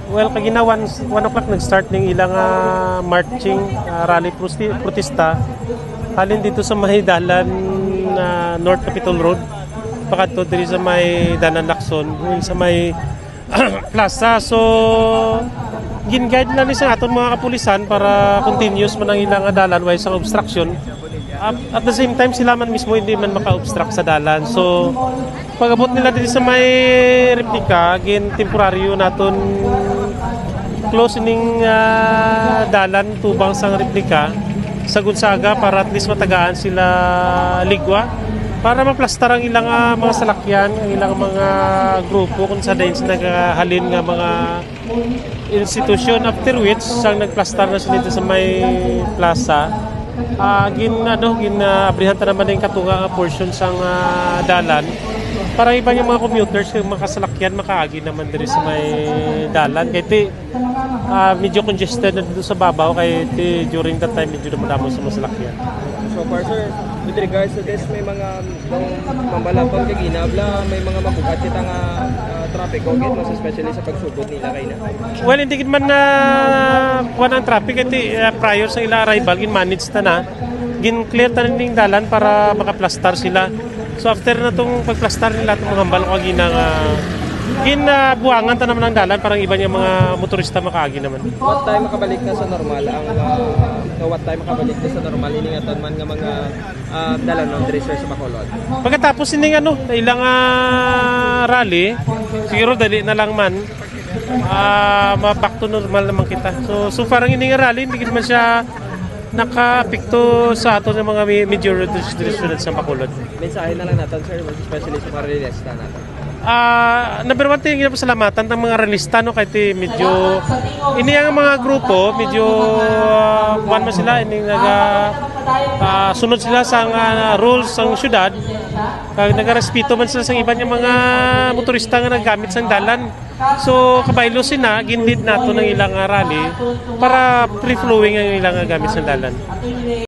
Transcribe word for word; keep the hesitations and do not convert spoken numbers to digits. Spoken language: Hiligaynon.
Well, kagina one, one o'clock nag-start ning ilang, ah, marching, ah, rally prosti-, protesta. Halin dito sa may dalan, ah, North Capitol Road, pakadto diri sa may dalan Lacson, yun sa may plaza. So, gin-guide na ni sa aton mga kapulisan para continuous man ang ilang dalan, way sang obstruction. At, at the same time, sila man mismo hindi man maka-obstruct sa dalan. So, pag-abot nila diri sa may replika, gin temporaryo naton close ning, ah, dalan tubang sang replika sa Gonzaga para at least matagaan sila ligwa para maplastar ang ilang, ah, mga salakyan, ang ilang mga grupo kung sa dayon sa nagahalin nga mga institusyon. After which, sang nagplastar na sila dito sa may plaza, ah, gin, ano, gin, ah, abrihan ta naman yung katunga nga portion sang, ah, dalan para iban yung mga commuters, yung mga kasalakyan, makaagi naman diri sa may dalan. Kay ti, ah, medyo congested na dito sa babaw, kay ti, during that time, medyo dumadamo sa mga salakyan. So far, sir, with regards to this, may mga, um, mambalaton kag inabla, may mga mabugat kita nga, ah, traffic, okay, mas especially sa pagsugod nila kay na. Well, hindi gid man na kuwan ang traffic, kay ti, ah, prior sa ila arrival, gin-manage ta na. Gin-clear ta na ning dalan para makaplastar sila. So, after na tong pagplastar nila, itong mga hambal ko, gina, nga gin, ah, buwangan ta naman ang dalan para ang iban yung mga motorista makaagi naman. What time makabalik na sa normal ang, ah, what time makabalik na sa normal ini nga man nga mga, ah, dalan, no, diri, sir, sa Bacolod? Pagkatapos ining, ano, ilang, ah, rally, siguro dali na lang man, ah, ma-, back to normal naman kita. So, so far ang ining rally, hindi gid man siya nakaapekto sa ato ng mga mi-, major roads diri sa syudad sa Bacolod. Mensahe na lang natin, sir, especially sa mga realista natin. Ah, number one, tingin pasalamatan ng mga realista, no, kay ti medyo, ini ang mga grupo, medyo, ah, kuwan man sila, ini naga, ah, sunod sila sa, ah, rules sang syudad, kag nagarespeto man sila sa iban nga mga motorista nga naggamit sang dalan. So, kabaylo sina, gin-lead nato ng ilang, ah, rally para free flowing ang ilang, ah, gamit sang dalan.